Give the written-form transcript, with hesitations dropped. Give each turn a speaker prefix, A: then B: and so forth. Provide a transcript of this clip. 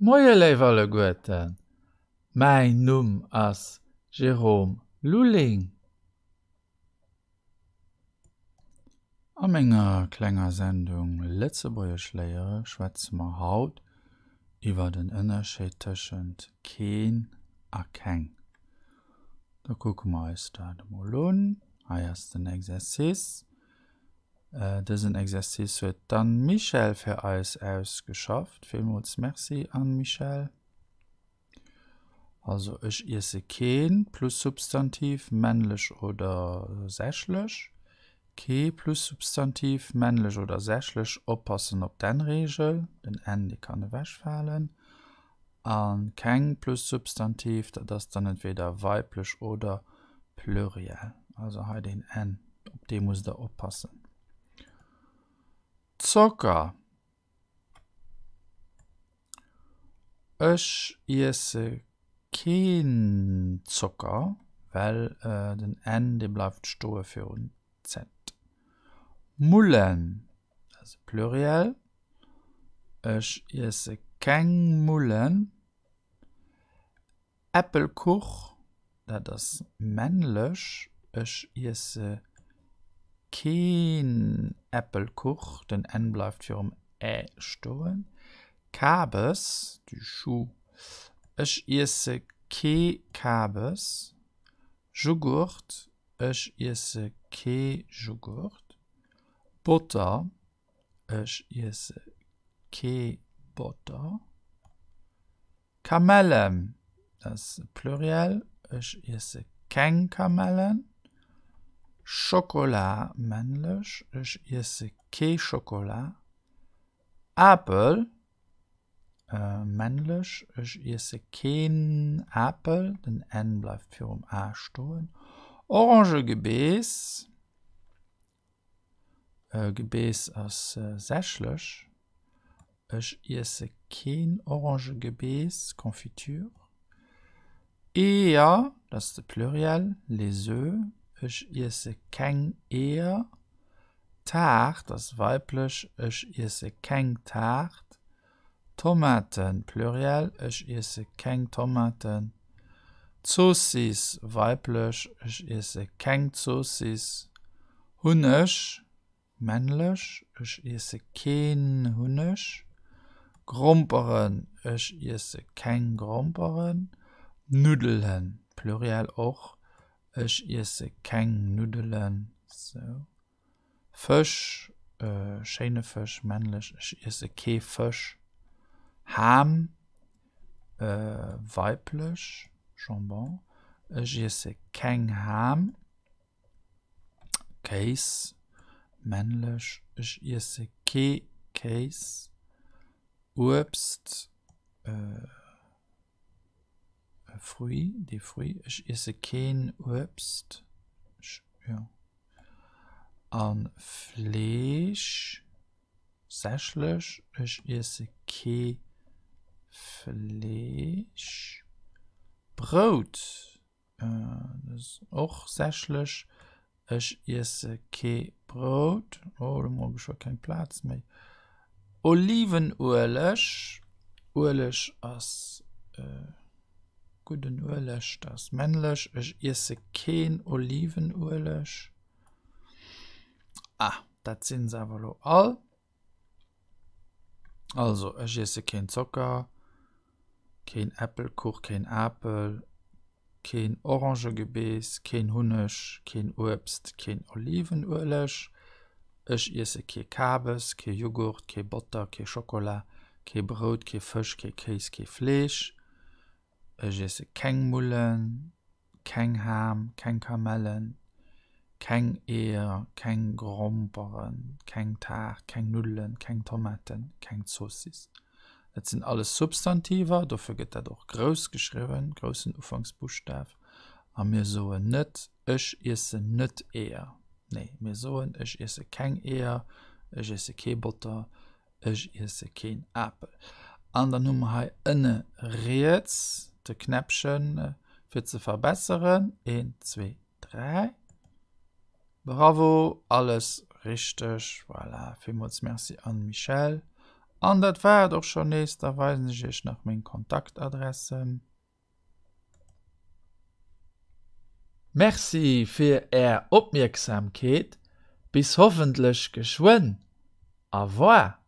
A: Moie léif alleguerten, mäin Numm ass Jérôme Lulling. A menger klenger Sendung Lëtzebuergesch léiere schwätze mer haut iwwer den Ënnerscheed tëschent keen a keng. Da kucke mer eis dat emol un. Hei ass den Exercice. Dësen Exercice huet d'Anne Michel fir eis ausgeschafft. Villmools Merci Anne Michel. Also ech iesse keen plus Substantiv, männlech oder sächlech. Kee plus Substantiv, männlech oder sächlech, oppassen op d'N-Reegel, den N dee kann ewechfalen. A keng plus Substantiv, dat ass dann entweder weiblech oder pluriel. Also hei deen N, op dee musst der oppassen. Zocker. Ech iesse keen Zocker, well den N dee bleift stoe virun Z. Mullen, dat ass e Pluriel. Ech iesse keng Mullen. Äppelkuch, dat ass männlech. Ech iesse keen Äppelkuch, den n bleift virum ä stoen. Kabes, du chou, ech iesse kee Kabes. Jughurt, Ech iesse kee Jughurt. Botter, Ech iesse kee Botter. Kamellen, dat ass e Pluriel, ech iesse keng Kamellen. Schokola, männlech, ech iesse kee Schokola. Apel, Männlech, Ech iesse keen Apel, den n bleift virum a stoen. Orangegebeess, Gebeess ass sächlech. Ech iesse keen Orangegebeess, Confiture. Eeër, dat ass de Pluriel, les oeufs, ech iesse keng Eeër. Taart ass weiblech, ech iesse keng Taart. Tomaten, Pluriel, ech iesse keng Tomaten. Zoossiss, weiblech, ech iesse keng Zoossiss. Hunneg, männlech, ech iesse keen Hunneg. Gromperen, ech iesse keng Gromperen. Nuddelen, Pluriel och, Ech iesse keng Nuddelen. Sou. Fësch, schéine Fësch, männlech, Ech iesse kee Fësch. Ham, weiblech, Jambon, Ech iesse keng Ham. Kéis, männlech, Ech iesse kee Kéis. Uebst, E Fruit, des fruits, ech iesse keen Uebst, ech, jo. A Fleesch, sächlech, ech iesse kee Fleesch. Brout, dat ass och sächlech, Ech iesse kee Brout. Oh, do hu ech scho keng Plaz méi. Olivenueleg, Ueleg ass gudden Ueleg, dat ass männlech. Ech iesse keen Olivenueleg. Ah, dat sinn se awer elo all. Also, ech iesse keen Zocker, keen Äppelkuch, keen Apel, keen Orangegebeess, keen Hunneg, keen Uebst, keen Olivenueleg. Ech iesse kee Kabes, kee Jughurt, kee Botter, kee Schokola, kee Brout, kee Fësch, kee Kéis, kee Fleesch. Ech iesse keng Mullen, keng Ham, keng Kamellen, keng Eeër, keng Gromperen, keng Taart, keng Nuddelen, keng Tomaten, keng Zoossiss. Dat sinn alles Substantiver, dofir gëtt dat och grouss geschriwwen, groussen Ufanksbuschtaf. A mir soen net, Ech iessen net Eeër. Nee, mir soen, Ech iesse keng Eeër, ech iesse kee Botter, Ech iesse keen Apel. An dann hu mer hei ënne riets de Knäppchen fir ze verbesseren. Een, zwee, dräi. Bravo, alles richteg. Voilà, villmools Merci Anne-Michèle. An dat war et och schonn nees. Da weisen ech iech nach meng Kontaktadressen. Merci fir är Opmierksamkeet, bis hoffentlech geschwënn. Au revoir.